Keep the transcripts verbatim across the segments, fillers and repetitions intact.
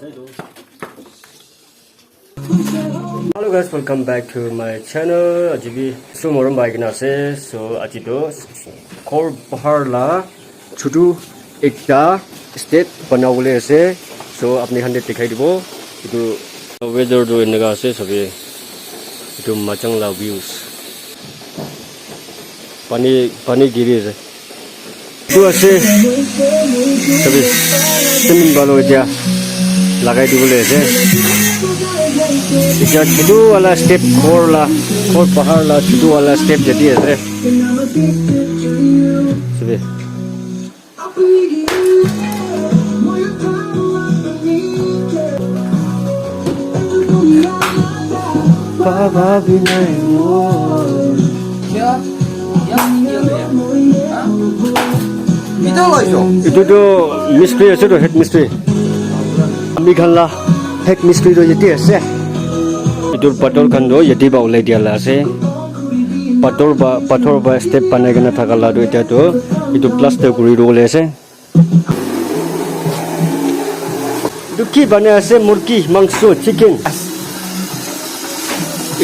Hello guys, welcome back to my channel. Aji bi su morom bai kena ase. So aji to ghor bahar la chutu ekta step banabole ase. So apni khan te dikhai dibo. Etu weather tu eneka ase sabi. Etu machang la views. Pani pani giri ase. Etu ase. Sabi. Cement balu etia lagai dibole ase. Etia chutu wala step ghor la, ghor bahar la chutu wala step jati ase. Sabi. Baba binai mo. Etu tu mistri ase tu, head mistri. Ami khan la head mistri tu yate ase. Etu pathor khan tu yate ba ulai dia la ase. Pathor ba, pathor ba step banai kena thaka la tu etia tu etu plaster kuri tu ulai ase. Etu ki banai ase? Murgi, mangso, chicken.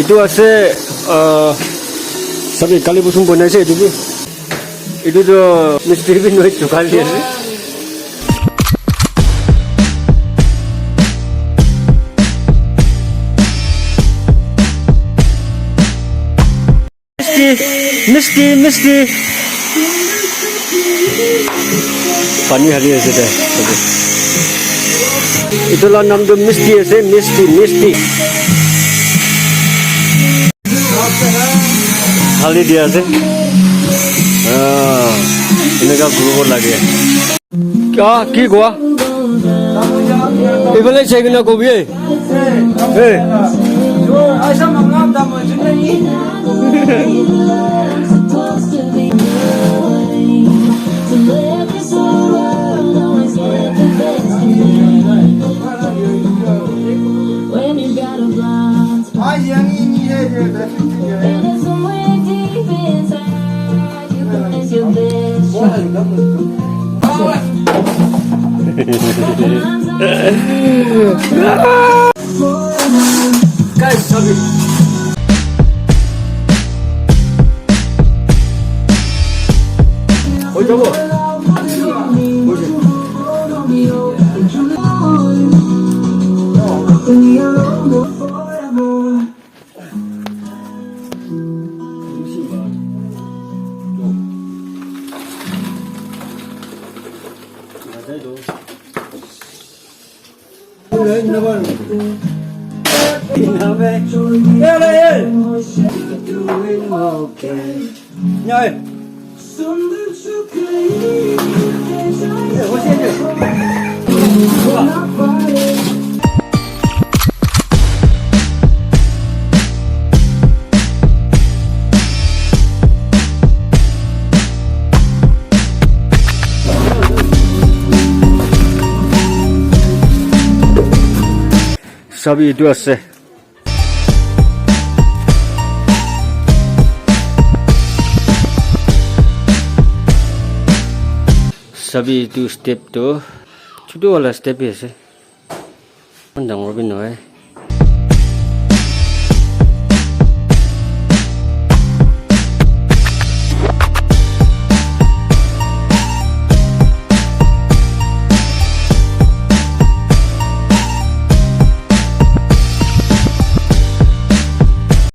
Etu ase, ah, sabi kali busum banai ase etu bi. Etu tu mistri bi noise chukai di ase. Misti, misti, misti. Pani hali ase de. Etu la naam tu misti ase, misti, misti. Hali dia ase. Ah, eneka kuribo lage. Kya? Ki koa? Iphale sai kena kobi, eh? Eh. Sabi etu ase. Sabi etu step tu chutu wala step hi ase. Eman dangor bi nohoi.